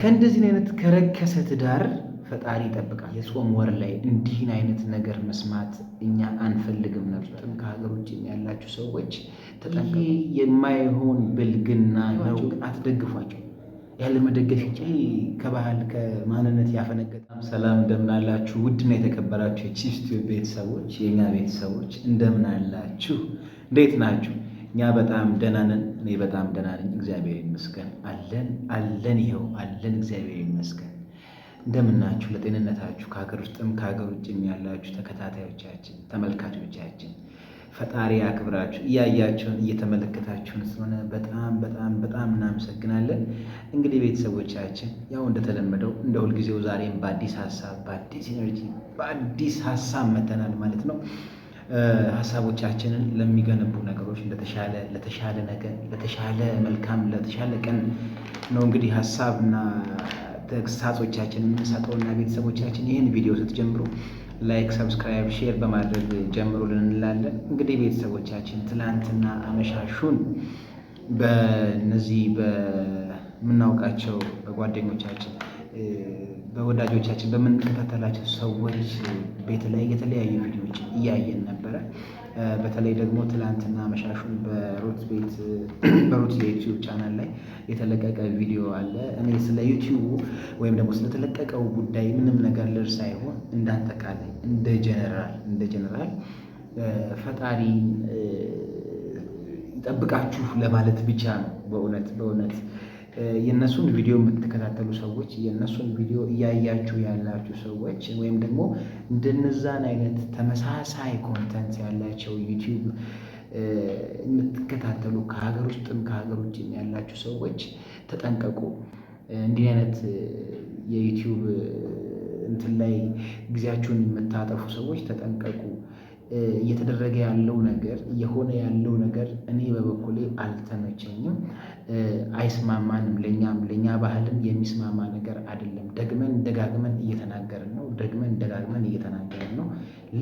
ከእንደዚህ አይነት ከረከሰ ትዳር ፈጣሪ ይጠብቃል። የጾም ወር ላይ እንዲህን አይነት ነገር መስማት እኛ አንፈልግም ነበር። ከሀገር ውጭ ያላችሁ ሰዎች ተጠንቀቁ። የማይሆን ብልግና ነው። አትደግፏቸው። ያለ መደገፍ ከባህል ከማንነት ያፈነገጠ። ሰላም እንደምናላችሁ ውድና የተከበራችሁ የቺፕስ ቲዩብ ቤተሰቦች፣ የእኛ ቤተሰቦች እንደምናላችሁ፣ እንዴት ናችሁ? እኛ በጣም ደህና ነን። እኔ በጣም ደህና ነኝ፣ እግዚአብሔር ይመስገን። አለን አለን፣ ይኸው አለን፣ እግዚአብሔር ይመስገን። እንደምናችሁ፣ ለጤንነታችሁ ከሀገር ውስጥም ከሀገር ውጭም ያላችሁ ተከታታዮቻችን፣ ተመልካቾቻችን ፈጣሪ አክብራችሁ እያያችሁን እየተመለከታችሁን ስለሆነ በጣም በጣም በጣም እናመሰግናለን። እንግዲህ ቤተሰቦቻችን ያው እንደተለመደው እንደ ሁልጊዜው ዛሬም በአዲስ ሀሳብ፣ በአዲስ energy፣ በአዲስ ሀሳብ መተናል ማለት ነው። ሀሳቦቻችንን ለሚገነቡ ነገሮች ለተሻለ ለተሻለ ነገር፣ ለተሻለ መልካም፣ ለተሻለ ቀን ነው እንግዲህ ሀሳብና ተግሳጾቻችን የምንሰጠውና ቤተሰቦቻችን ይህን ቪዲዮ ስትጀምሩ like፣ subscribe፣ share በማድረግ ጀምሩልን እንላለን። እንግዲህ ቤተሰቦቻችን ትላንትና አመሻሹን በእነዚህ በምናውቃቸው በጓደኞቻችን፣ በወዳጆቻችን፣ በምንከታተላቸው ሰዎች ቤት ላይ የተለያዩ ቪዲዮዎች እያየን ነበረ። በተለይ ደግሞ ትላንትና አመሻሹን በሩት ቤት፣ በሩት የዩቲዩብ ቻናል ላይ የተለቀቀ ቪዲዮ አለ። እኔ ስለ ዩቲዩቡ ወይም ደግሞ ስለተለቀቀው ጉዳይ ምንም ነገር ልር ሳይሆን እንዳጠቃላይ እንደ ጀነራል ፈጣሪ ይጠብቃችሁ ለማለት ብቻ ነው። በእውነት በእውነት የእነሱን ቪዲዮ የምትከታተሉ ሰዎች፣ የእነሱን ቪዲዮ እያያችሁ ያላችሁ ሰዎች ወይም ደግሞ እንደነዛን አይነት ተመሳሳይ content ያላቸው ዩቲዩብ የምትከታተሉ ከሀገር ውስጥም ከሀገር ውጭም ያላችሁ ሰዎች ተጠንቀቁ። እንዲህ አይነት የዩቲዩብ እንትን ላይ ጊዜያችሁን የምታጠፉ ሰዎች ተጠንቀቁ። እየተደረገ ያለው ነገር፣ እየሆነ ያለው ነገር እኔ በበኩሌ አልተመቸኝም። አይስማማንም፣ ለኛም ለኛ ባህልም የሚስማማ ነገር አይደለም። ደግመን ደጋግመን እየተናገርን ነው። ደግመን ደጋግመን እየተናገርን ነው።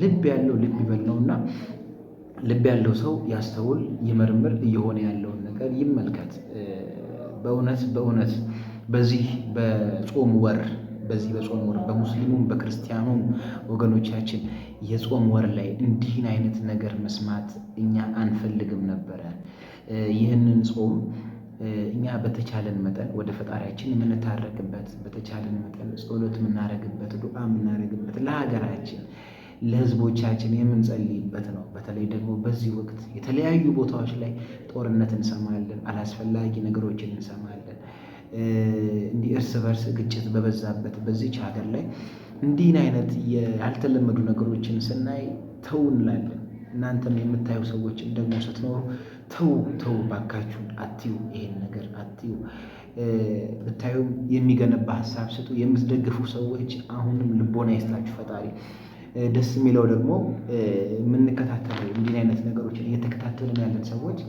ልብ ያለው ልብ ይበል ነውና ልብ ያለው ሰው ያስተውል፣ ይመርምር፣ እየሆነ ያለውን ነገር ይመልከት። በእውነት በእውነት በዚህ በጾም ወር በሙስሊሙም በክርስቲያኑም ወገኖቻችን የጾም ወር ላይ እንዲህን አይነት ነገር መስማት እኛ አንፈልግም ነበረ። ይህንን ጾም እኛ በተቻለን መጠን ወደ ፈጣሪያችን የምንታረቅበት፣ በተቻለን መጠን ጸሎት የምናደርግበት፣ ዱዓ የምናደርግበት፣ ለሀገራችን ለሕዝቦቻችን የምንጸልይበት ነው። በተለይ ደግሞ በዚህ ወቅት የተለያዩ ቦታዎች ላይ ጦርነት እንሰማለን፣ አላስፈላጊ ነገሮችን እንሰማለን። እንዲህ እርስ በርስ ግጭት በበዛበት በዚች ሀገር ላይ እንዲህን አይነት ያልተለመዱ ነገሮችን ስናይ ተው እንላለን። እናንተም የምታዩ ሰዎችን ደግሞ ስትኖሩ ተው ተው ባካችሁ፣ አትዩ፣ ይሄን ነገር አትዩ። ብታዩም የሚገነባ ሀሳብ ስጡ። የምትደግፉ ሰዎች አሁንም ልቦና ይስጣችሁ ፈጣሪ። ደስ የሚለው ደግሞ የምንከታተለው እንዲህ አይነት ነገሮችን እየተከታተልን ያለን ሰዎች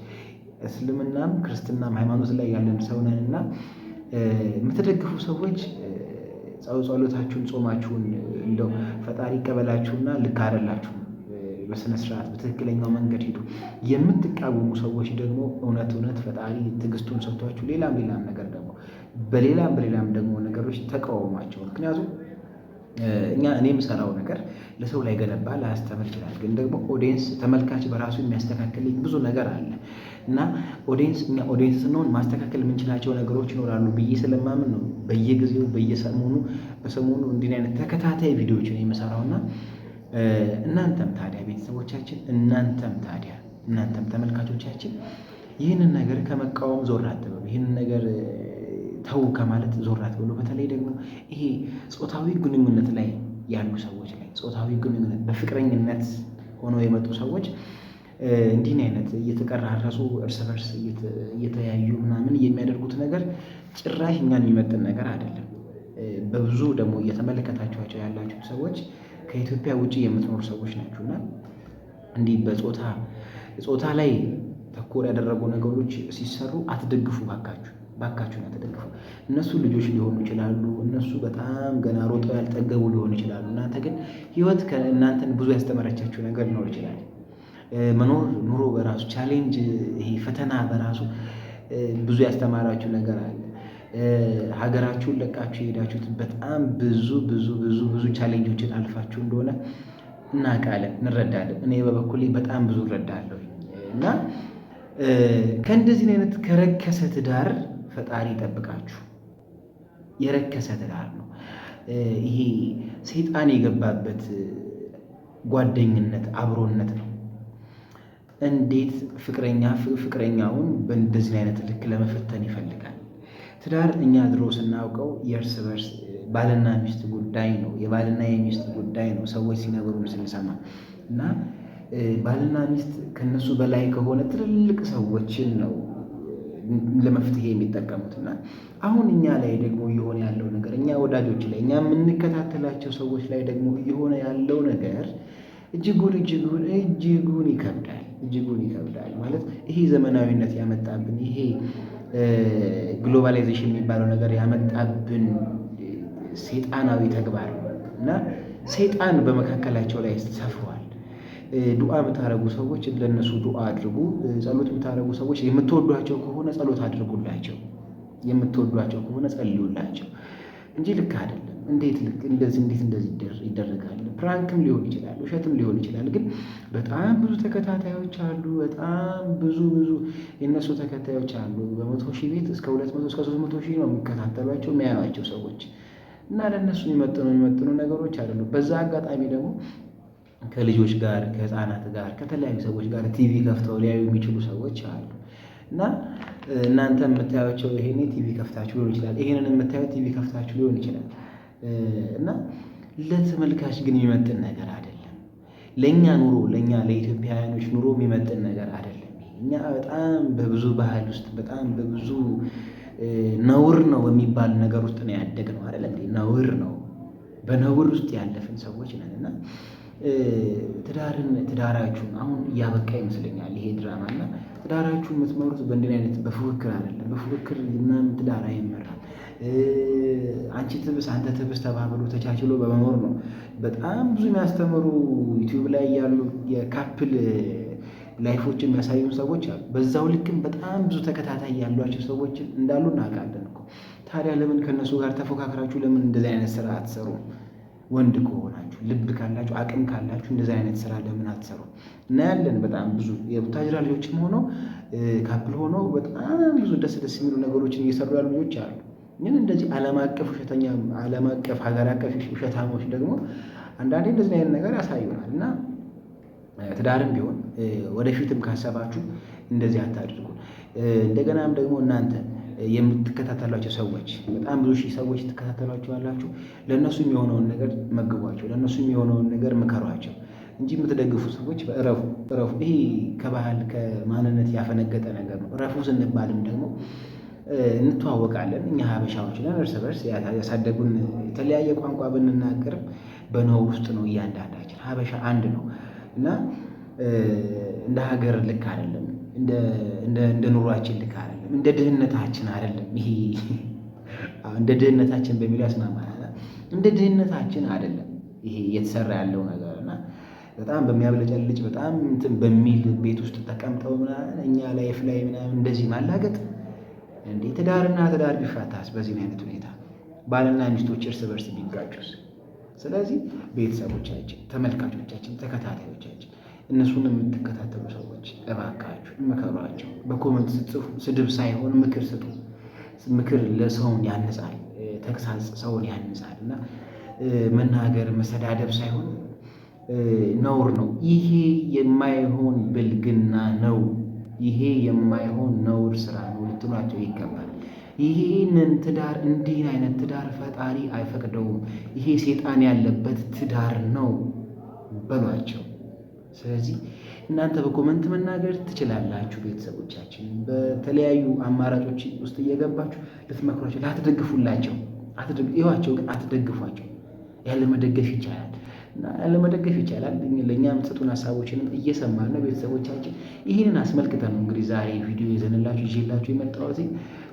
እስልምናም ክርስትናም ሃይማኖት ላይ ያለን ሰው ነን እና የምትደግፉ ሰዎች ጸሎታችሁን ጾማችሁን እንደው ፈጣሪ ይቀበላችሁና ልክ አይደላችሁም። በስነ ስርዓት በትክክለኛው መንገድ ሂዱ። የምትቃወሙ ሰዎች ደግሞ እውነት እውነት ፈጣሪ ትዕግስቱን ሰጥቷችሁ ሌላም ሌላም ነገር ደግሞ በሌላም በሌላም ደግሞ ነገሮች ተቃውሟቸው። ምክንያቱም እኔ የምሰራው ነገር ለሰው ላይ ገነባ ላያስተምር ይችላል። ግን ደግሞ audience ተመልካች በራሱ የሚያስተካክልኝ ብዙ ነገር አለ እና audience እኛ audience ስንሆን ማስተካከል የምንችላቸው ነገሮች ይኖራሉ ብዬ ስለማምን ነው። በየጊዜው በየሰሞኑ በሰሞኑ እንዲህ አይነት ተከታታይ ቪዲዮዎችን የምሰራው እና እናንተም ታዲያ ቤተሰቦቻችን፣ እናንተም ታዲያ እናንተም ተመልካቾቻችን ይህንን ነገር ከመቃወም ዞር አትበሉ። ይህንን ነገር ተው ከማለት ዞር አትበሉ። በተለይ ደግሞ ይሄ ጾታዊ ግንኙነት ላይ ያሉ ሰዎች ላይ፣ ጾታዊ ግንኙነት በፍቅረኝነት ሆነው የመጡ ሰዎች እንዲህ አይነት እየተቀራረጹ እርስ በርስ እየተያዩ ምናምን የሚያደርጉት ነገር ጭራሽ እኛን የሚመጥን ነገር አይደለም። በብዙ ደግሞ እየተመለከታችኋቸው ያላችሁ ሰዎች ከኢትዮጵያ ውጪ የምትኖሩ ሰዎች ናችሁ እና እንዲህ በጾታ ጾታ ላይ ተኮር ያደረጉ ነገሮች ሲሰሩ አትደግፉ፣ ባካችሁ ባካችሁን አትደግፉ። እነሱ ልጆች ሊሆኑ ይችላሉ። እነሱ በጣም ገና ሮጠው ያልጠገቡ ሊሆኑ ይችላሉ። እናንተ ግን ህይወት ከእናንተን ብዙ ያስተማረቻችሁ ነገር ሊኖር ይችላል። መኖር ኑሮ በራሱ challenge፣ ይሄ ፈተና በራሱ ብዙ ያስተማራችሁ ነገር አለ። ሀገራችሁን ለቃችሁ የሄዳችሁት በጣም ብዙ ብዙ ብዙ ብዙ challenge ኦችን አልፋችሁ እንደሆነ እናውቃለን፣ እንረዳለን። እኔ በበኩሌ በጣም ብዙ እረዳለሁ እና ከእንደዚህ አይነት ከረከሰ ትዳር ፈጣሪ ይጠብቃችሁ። የረከሰ ትዳር ነው ይሄ፣ ሰይጣን የገባበት ጓደኝነት አብሮነት ነው። እንዴት ፍቅረኛ ፍቅረኛውን በእንደዚህ አይነት ልክ ለመፈተን ይፈልጋል? ትዳር እኛ ድሮ ስናውቀው የእርስ በርስ ባልና ሚስት ጉዳይ ነው፣ የባልና የሚስት ጉዳይ ነው ሰዎች ሲነግሩን ስንሰማ እና ባልና ሚስት ከነሱ በላይ ከሆነ ትልልቅ ሰዎችን ነው ለመፍትሄ የሚጠቀሙት። እና አሁን እኛ ላይ ደግሞ እየሆነ ያለው ነገር፣ እኛ ወዳጆች ላይ፣ እኛ የምንከታተላቸው ሰዎች ላይ ደግሞ እየሆነ ያለው ነገር እጅጉን እጅጉን እጅጉን ይከብዳል። እጅጉን ይከብዳል። ማለት ይሄ ዘመናዊነት ያመጣብን፣ ይሄ globalization የሚባለው ነገር ያመጣብን ሰይጣናዊ ተግባር ነው እና ሰይጣን በመካከላቸው ላይ ሰፍሯል። ዱዓ የምታደርጉ ሰዎች ለእነሱ ዱዓ አድርጉ። ጸሎት የምታደርጉ ሰዎች የምትወዷቸው ከሆነ ጸሎት አድርጉላቸው። የምትወዷቸው ከሆነ ጸልዩላቸው እንጂ ልክ አይደለም። እንዴት ልክ እንደዚህ እንዴት እንደዚህ ይደረጋል? Prank ም ሊሆን ይችላል፣ ውሸትም ሊሆን ይችላል። ግን በጣም ብዙ ተከታታዮች አሉ። በጣም ብዙ ብዙ የእነሱ ተከታዮች አሉ። በ100,000 ቤት እስከ 200 እስከ 300,000 ነው የሚከታተሏቸው የሚያዩዋቸው ሰዎች እና ለእነሱ የሚመጥኑ የሚመጥኑ ነገሮች አይደሉም። በዛ አጋጣሚ ደግሞ ከልጆች ጋር፣ ከህፃናት ጋር፣ ከተለያዩ ሰዎች ጋር ቲቪ ከፍተው ሊያዩ የሚችሉ ሰዎች አሉ። እና እናንተ የምታዩቸው ይሄኔ ቲቪ ከፍታችሁ ሊሆን ይችላል። ይሄንን የምታዩት ቲቪ ከፍታችሁ ሊሆን ይችላል። እና ለተመልካች ግን የሚመጥን ነገር አይደለም። ለእኛ ኑሮ፣ ለእኛ ለኢትዮጵያውያኖች ኑሮ የሚመጥን ነገር አይደለም። እኛ በጣም በብዙ ባህል ውስጥ፣ በጣም በብዙ ነውር ነው በሚባል ነገር ውስጥ ነው ያደግነው አይደል እንዴ? ነውር ነው፣ በነውር ውስጥ ያለፍን ሰዎች ነን። እና ትዳርን ትዳራችሁን አሁን እያበቃ ይመስለኛል ይሄ ድራማ። እና ትዳራችሁን የምትመሩት በእንዲህ አይነት በፉክክር አይደለም። በፉክክር ምናምን ትዳር አይመራም። አንቺ ትብስ አንተ ትብስ ተባብሎ ተቻችሎ በመኖር ነው። በጣም ብዙ የሚያስተምሩ ዩቲዩብ ላይ ያሉ የ couple life ኦችን የሚያሳዩን ሰዎች አሉ። በዛው ልክም በጣም ብዙ ተከታታይ ያሏቸው ሰዎች እንዳሉ እናውቃለን እኮ። ታዲያ ለምን ከእነሱ ጋር ተፎካክራችሁ ለምን እንደዚህ አይነት ስራ አትሰሩም? ወንድ ከሆናችሁ፣ ልብ ካላችሁ፣ አቅም ካላችሁ እንደዚህ አይነት ስራ ለምን አትሰሩም? እናያለን በጣም ብዙ የቡታጅራ ልጆችም ሆነው couple ሆነው በጣም ብዙ ደስ ደስ የሚሉ ነገሮችን እየሰሩ ያሉ ልጆች አሉ። ግን እንደዚህ ዓለም አቀፍ ውሸተኛ፣ ዓለም አቀፍ ሀገር አቀፍ ውሸታሞች ደግሞ አንዳንዴ እንደዚህ አይነት ነገር ያሳዩናል። እና ትዳርም ቢሆን ወደፊትም ካሰባችሁ እንደዚህ አታድርጉ። እንደገናም ደግሞ እናንተ የምትከታተሏቸው ሰዎች፣ በጣም ብዙ ሺህ ሰዎች ትከታተሏቸው ያላችሁ፣ ለእነሱ የሚሆነውን ነገር መግቧቸው፣ ለእነሱ የሚሆነውን ነገር ምከሯቸው እንጂ የምትደግፉ ሰዎች እረፉ፣ እረፉ። ይሄ ከባህል ከማንነት ያፈነገጠ ነገር ነው። እረፉ ስንባልም ደግሞ እንተዋወቃለን። እኛ ሀበሻዎች ነን። እርስ በርስ ያሳደጉን የተለያየ ቋንቋ ብንናገርም በነውር ውስጥ ነው እያንዳንዳችን። ሀበሻ አንድ ነው እና እንደ ሀገር ልክ አይደለም፣ እንደ ኑሯችን ልክ አይደለም፣ እንደ ድህነታችን አይደለም። ይሄ እንደ ድህነታችን በሚለው ያስማማናል። እንደ ድህነታችን አይደለም ይሄ እየተሰራ ያለው ነገር። እና በጣም በሚያብለጨልጭ፣ በጣም እንትን በሚል ቤት ውስጥ ተቀምጠው ምናምን እኛ life ላይ ምናምን እንደዚህ ማላገጥ እንዴ? ትዳርና ትዳር ቢፋታስ? በዚህ አይነት ሁኔታ ባልና ሚስቶች እርስ በርስ ቢጋጩስ? ስለዚህ ቤተሰቦቻችን፣ ተመልካቾቻችን፣ ተከታታዮቻችን፣ እነሱን የምትከታተሉ ሰዎች እባካችሁ ምከሯቸው። በ comment ስትጽፉ ስድብ ሳይሆን ምክር ስጡ። ምክር ለሰውን ያንጻል፣ ተግሳጽ ሰውን ያንጻል። እና መናገር መሰዳደብ ሳይሆን ነውር ነው። ይሄ የማይሆን ብልግና ነው። ይሄ የማይሆን ነውር ስራ ነው ልትሏቸው ይገባል። ይህንን ትዳር፣ እንዲህ አይነት ትዳር ፈጣሪ አይፈቅደውም። ይሄ ሴጣን ያለበት ትዳር ነው በሏቸው። ስለዚህ እናንተ በ comment መናገር ትችላላችሁ። ቤተሰቦቻችን በተለያዩ አማራጮች ውስጥ እየገባችሁ ልትመክሯቸው፣ ላትደግፉላቸው ይዋቸው፣ ግን አትደግፏቸው። ያለመደገፍ ይቻላል፣ ያለመደገፍ ይቻላል። ለእኛ የምትሰጡን ሀሳቦችንም እየሰማን ነው። ቤተሰቦቻችን፣ ይህንን አስመልክተን ነው እንግዲህ ዛሬ ቪዲዮ ይዘንላችሁ ይዤላችሁ የመጣሁት።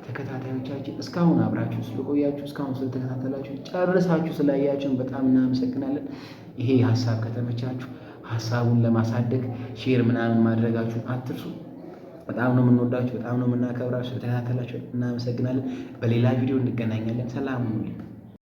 ተከታታዮቻችን፣ እስካሁን አብራችሁ ስለቆያችሁ፣ እስካሁን ስለተከታተላችሁ፣ ጨርሳችሁ ስላያችሁን በጣም እናመሰግናለን። ይሄ ሀሳብ ከተመቻችሁ ሀሳቡን ለማሳደግ share ምናምን ማድረጋችሁን አትርሱ። በጣም ነው የምንወዳችሁ፣ በጣም ነው የምናከብራችሁ። ስለተከታተላችሁ እናመሰግናለን። በሌላ ቪዲዮ እንገናኛለን። ሰላም ሁኑልኝ።